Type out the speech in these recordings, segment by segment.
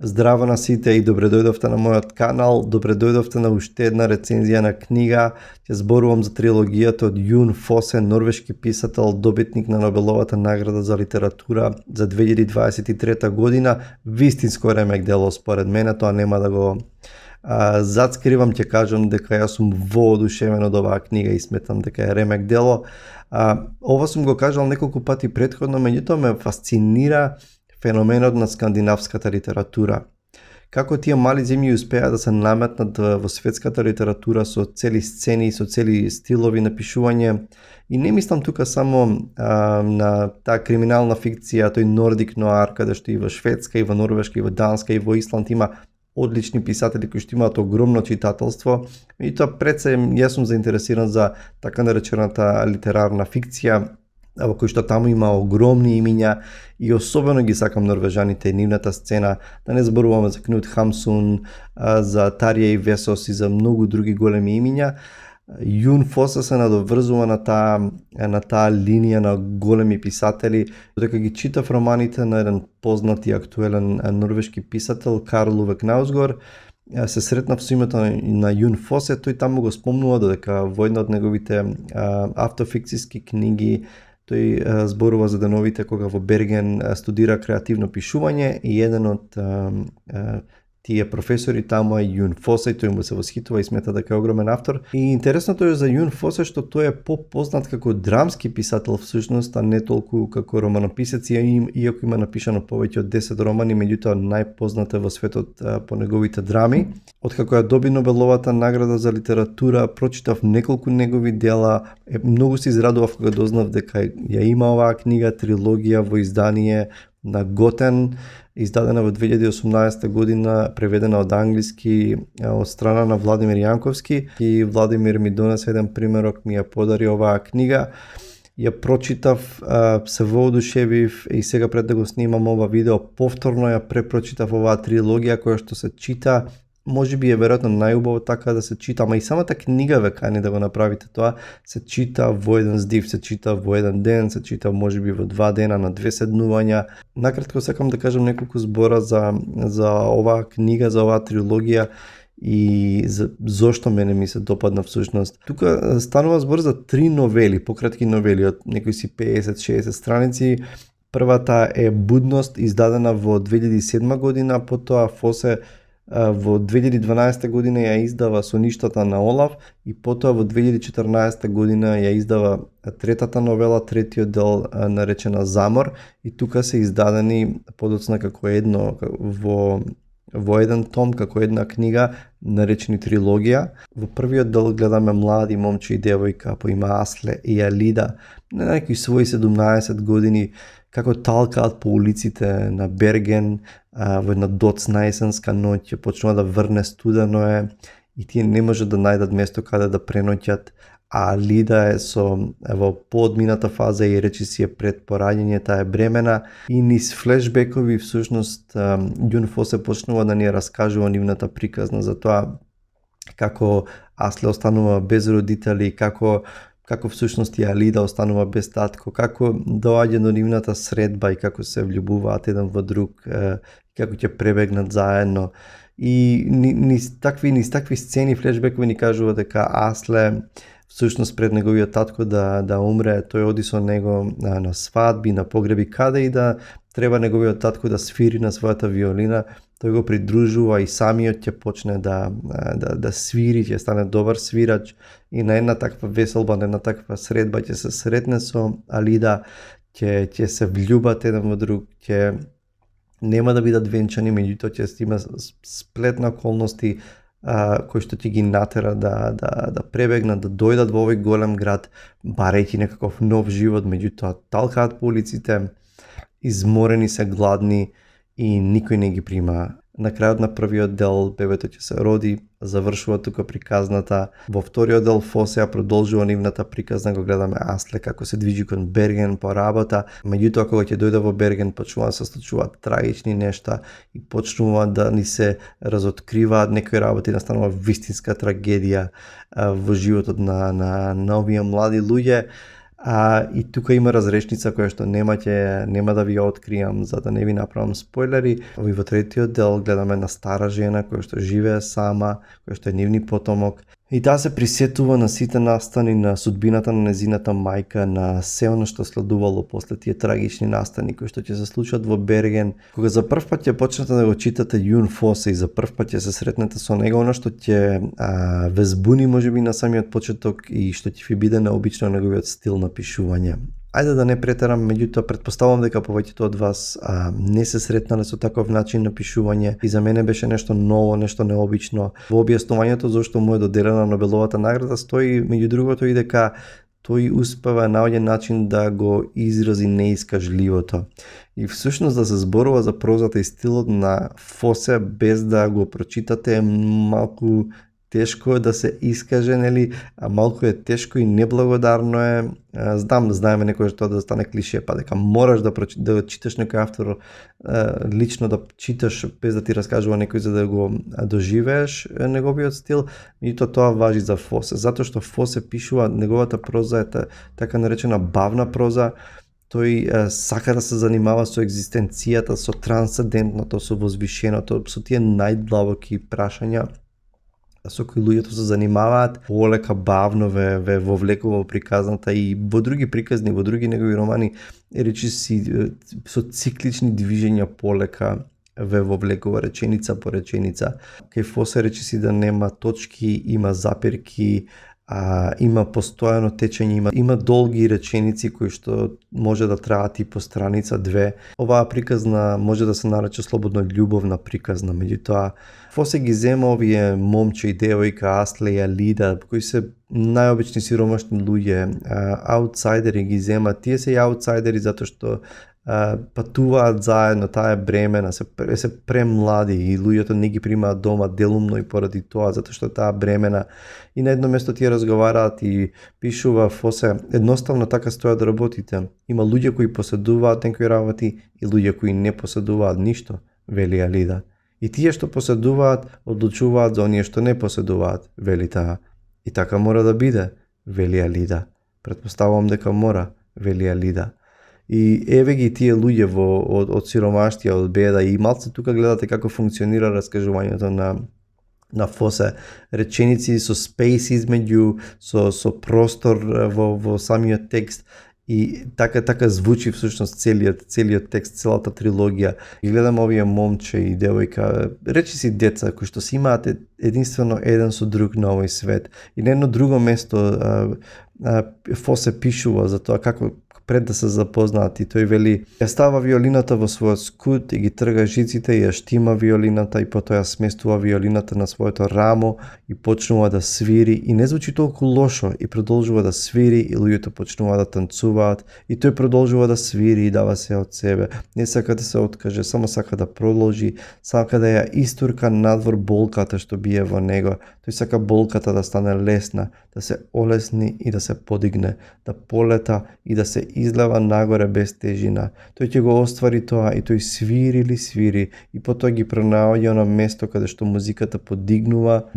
Здраво на сите и добре дојдовте на мојот канал, добре дојдовте на уште една рецензија на книга. Ќе зборувам за трилогијата од Јун Фосе, норвешки писател, добитник на Нобеловата награда за литература за 2023 година. Вистинско ремек дело според мене, тоа нема да го зацкривам, ќе кажам дека јас сум воодушевен од оваа книга и сметам дека е ремек дело. Ова сум го кажал неколку пати претходно, меѓутоа ме фасцинира феноменот на скандинавската литература. Како тие мали земји успеа да се наметнат во светската литература со цели сцени, со цели стилови на пишување. И не мислам тука само на таа криминална фикција, тој нордик ноар, каде што и во Шведска, и во Норвешка, и во Данска, и во Исланд има одлични писатели кои што имаат огромно читателство. И тоа пред се јас сум заинтересиран за така наречената литерарна фикција, во кој што таму има огромни имиња и особено ги сакам норвежаните, нивната сцена, да не зборуваме за Кнут Хамсун, за Тарје и Весос и за многу други големи имиња. Јун Фосе се надоврзува на таа линија на големи писатели. Додека ги читав романите на еден познат и актуелен норвешки писател, Карл Ove Knausgård, се сретнав со името на Јун Фосе. Тој таму го спомнува додека во една од неговите автофикциски книги тој зборува за деновите кога во Берген студира креативно пишување и еден од тие професори таму е Јун Фосе, тој му се восхитува и смета дека е огромен автор. И интересното е за Јун Фосе што тој е попознат како драмски писател всушност, а не толку како романописец, иако има напишано повеќе од 10 романи, меѓутоа најпознат е во светот по неговите драми. Откако ја доби Нобеловата награда за литература, прочитав неколку негови дела, многу се израдував кога дознав дека ја има оваа книга, трилогија во издание на Готен, издадена во 2018 година, преведена од англиски од страна на Владимир Јанковски. И Владимир ми донесе еден примерок, ми ја подари оваа книга. Ја прочитав, се воодушевив и сега пред да го снимам ова видео, повторно ја препрочитав оваа трилогија која што се чита. Може би е веројатно најубаво така да се чита, ама и самата книга ве кани да го направите тоа, се чита во еден здив, се чита во еден ден, се чита може би во 2 дена, на 2 седнувања. Накратко сакам да кажам неколку збора за оваа книга, за оваа трилогија и зошто мене ми се допадна всушност. Тука станува збор за 3 новели, пократки новели од некои си 50-60 страници. Првата е Будност, издадена во 2007 година, потоа Фосе во 2012 година ја издава Со ништата на Олаф и потоа во 2014 година ја издава третата новела, третиот дел наречена Замор, и тука се издадени подоцна како едно во еден том, како една книга наречени трилогија. Во првиот дел гледаме млади момче и девојка по име Асле и Алида на некои своји 17 години како талкаат по улиците на Берген во една доцна есенска ноќ, почнува да врне, студено е и тие не можат да најдат место каде да преноќат, а Алида е во поодмината фаза и речиси е пред пораѓање, таа е бремена и низ флешбекови всушност Јун Фосе почнува да ни раскажува нивната приказна за тоа како Асле останува без родители, како всушност и Алида останува без татко, како доаѓа до нивната средба и како се влюбуваат еден во друг, како ќе пребегнат заедно. И низ такви сцени флешбекови ни кажува дека Асле всушност пред неговиот татко да умре, тој оди со него на свадби, на погреби, каде и да треба неговиот татко да свири на својата виолина, тој го придружува и самиот ќе почне да свири, ќе стане добар свирач и на една таква веселба, на една таква средба ќе се сретне со Алида, ќе се влюбат еден во друг, ќе нема да бидат венчани, меѓутоа ќе има сплет на околности кои што ќе ги натера да пребегнат, да дојдат во овој голем град, барејќи некаков нов живот, меѓутоа талкаат по улиците, изморени се, гладни и никој не ги прима. На крајот на првиот дел бебето ќе се роди, завршува тука приказната. Во вториот дел Фосе ја продолжува нивната приказна, го гледаме Асле како се движи кон Берген по работа, меѓутоа кога ќе дојде во Берген почнува да се случуваат трагични нешта и почнува да ни се разоткриваат некои работи, настанува вистинска трагедија во животот на овие млади луѓе. И тука има разрешница која што нема да ви ја откријам за да не ви направам спойлери. Во третиот дел гледаме на стара жена која што живее сама, која што е нивни потомок. И таа се присетува на сите настани, на судбината на незината мајка, на се оно што следувало после тие трагични настани кои што ќе се случат во Берген. Кога за прв пат ќе почнете да го читате Јун Фосе и за прв пат ќе се сретнете со него, оно што ќе ве збуни можеби на самиот почеток и што ќе ви биде необично неговиот стил на пишување. Ајде да не претерам, меѓутоа претпоставувам дека повеќето од вас не се сретнале со таков начин на пишување и за мене беше нешто ново, нешто необично. Во објаснувањето зашто му е доделена Нобеловата награда стои меѓу другото и дека тој успева наоѓа начин да го изрази неискажливото. И всушност да се зборува за прозата и стилот на Фосе без да го прочитате малку тешко е да се искаже, нели, малку е тешко и неблагодарно е. Знаеме некој што да стане клише, па дека мораш да читаш некој автор лично да читаш без да ти раскажува некој за да го доживееш неговиот стил, и тоа важи за Фосе, затоа што Фосе пишува, неговата проза е така наречена бавна проза. Тој сака да се занимава со екзистенцијата, со трансцендентното, со возвишеното, со тие најдлабоки прашања со кои луѓето се занимаваат, полека бавно ве вовлекува во приказната и во други приказни, во други негови романи, речиси со циклични движења полека ве вовлекува реченица по реченица. Кај Фосе речиси да нема точки, има запирки, има постојано течење, има долги реченици кои што може да траат и по страница 2. Оваа приказна може да се нарече слободно љубовна приказна, меѓутоа Фосе ги зема овие момче и девојка Асле и Алида, кои се најобични сиромашни луѓе, аутсайдери ги зема. Тие се и аутсайдери затоа што патуваат заедно, таа е бремена, се премлади и луѓето не ги примаат дома делумно и поради тоа, затоа што таа бремена. И на едно место тие разговараат и пишува Фосе, едноставно така стојат работите. Има луѓе кои поседуваат некои работи и луѓе кои не поседуваат ништо, вели Алида. И тие што поседуваат, одлучуваат за оние што не поседуваат, вели таа. И така мора да биде, вели Алида. Претпоставувам дека мора, вели Алида. И еве ги тие луѓе од сиромаштија, од беда, и малце тука гледате како функционира раскажувањето на Фосе. Реченици со спейс измеѓу, со простор во самиот текст. И така звучи всушност целиот текст, целата трилогија. И гледам овие момче и девојка, речиси деца кои што се имаат единствено еден со друг на овој свет. И на едно друго место Фосе пишува за тоа како пред да се запознаат и тој вели, ја става виолината во својот скут и ги трга жиците и ја штима виолината и потоа ја сместува виолината на своето рамо и почнува да свири и не звучи толку лошо и продолжува да свири и луѓето почнува да танцуваат и тој продолжува да свири и дава се од себе. Не сака да се откаже, само сака да продолжи, сака да ја истурка надвор болката што бие во него. Тој сака болката да стане лесна, да се олесни и да се подигне, да полета и да се излева нагоре без тежина. Тој ќе го оствари тоа и тој свири и потоа ги пронаоѓа на место каде што музиката подигнува,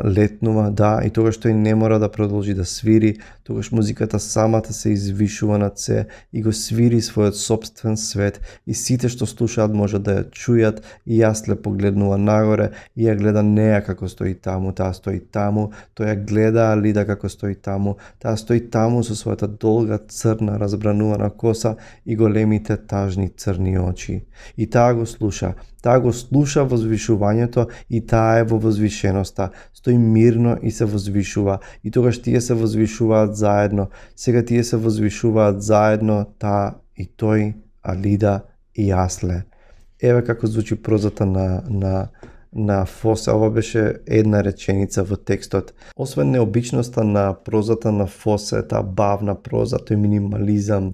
летнува, и тогаш тој не мора да продолжи да свири, тогаш музиката самата се извишува над се и го свири својот сопствен свет и сите што слушаат може да ја чујат и Асле погледнува нагоре и ја гледа неа како стои таму, таа стои таму, тој ја гледа Алида како стои таму, таа стои таму со својата долга црна разбранувана коса и големите тажни црни очи. И таа го слуша возвишувањето и таа е во возвишеноста, стои мирно и се возвишува и тогаш тие се возвишуваат заедно, сега тие се возвишуваат заедно, таа и тој, Алида и Асле. Еве како звучи прозата на Фосе. Ова беше една реченица во текстот. Освен необичноста на прозата на Фосе, таа бавна проза, тој минимализам,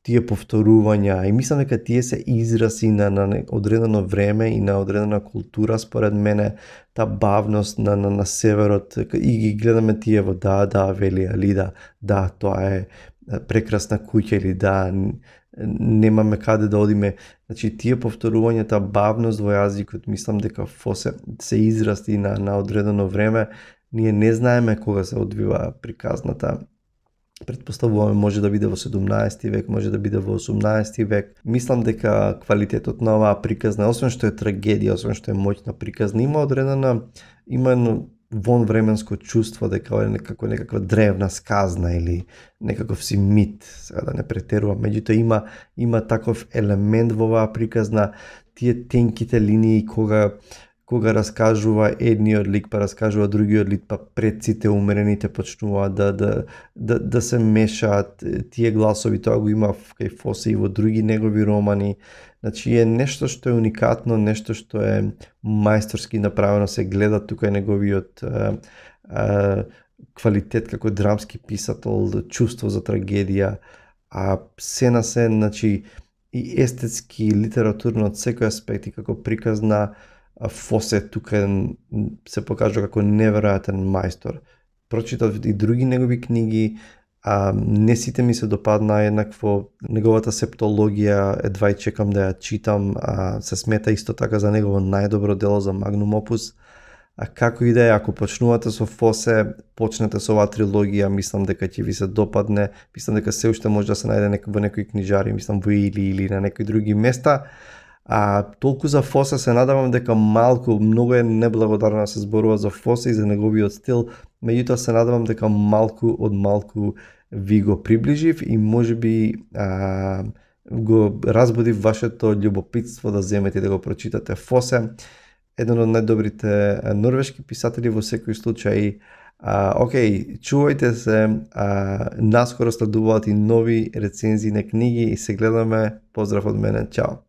тие повторувања, и мислам дека тие се изрази на одредено време и на одредена култура, според мене, таа бавност на северот, и ги гледаме тие во вели Алида, тоа е прекрасна куќа, или немаме каде да одиме. Значи, тие повторувања, таа бавност во јазикот, мислам дека Фосе се израсти на одредено време. Ние не знаеме кога се одвива приказната Предпоставуваме може да биде во 17 век, може да биде во 18 век. Мислам дека квалитетот на оваа приказна, освен што е трагедија, освен што е моќна приказна, има одредена, има едно вонвременско чувство дека ова е некаква древна сказна или некаков си мит, сега да не претерувам. Меѓутоа има таков елемент во оваа приказна, тие тенките линии кога раскажува едниот лик, па раскажува другиот лик, па предците умерените почнуваат да се мешаат тие гласови, тоа го има кај Фосе и во други негови романи. Значи е нешто што е уникатно, нешто што е мајсторски направено, се гледа тука неговиот квалитет како драмски писател, чувство за трагедија, а се на се, значи, и естетски, литературно, од секој аспект и како приказна, Фосе тука се покажува како неверојатен мајстор. Прочитав и други негови книги, не сите ми се допадна еднакво. Неговата септологија едва и чекам да ја читам, се смета исто така за негово најдобро дело, за Magnum Opus. А како и да е, ако почнувате со Фосе, почнете со оваа трилогија, мислам дека ќе ви се допадне, мислам дека се уште може да се најде во некои книжари, мислам во или на некои други места. Толку за Фосе, се надевам дека многу е неблагодарно да се зборува за Фосе и за неговиот стил, меѓутоа се надевам дека малку ви го приближив и можеби го разбудив вашето љубопитство да земете и да го прочитате Фосе, еден од најдобрите норвешки писатели во секој случај. Океј, чувајте се, наскоро следуваат и нови рецензии на книги и се гледаме. Поздрав од мене, чао!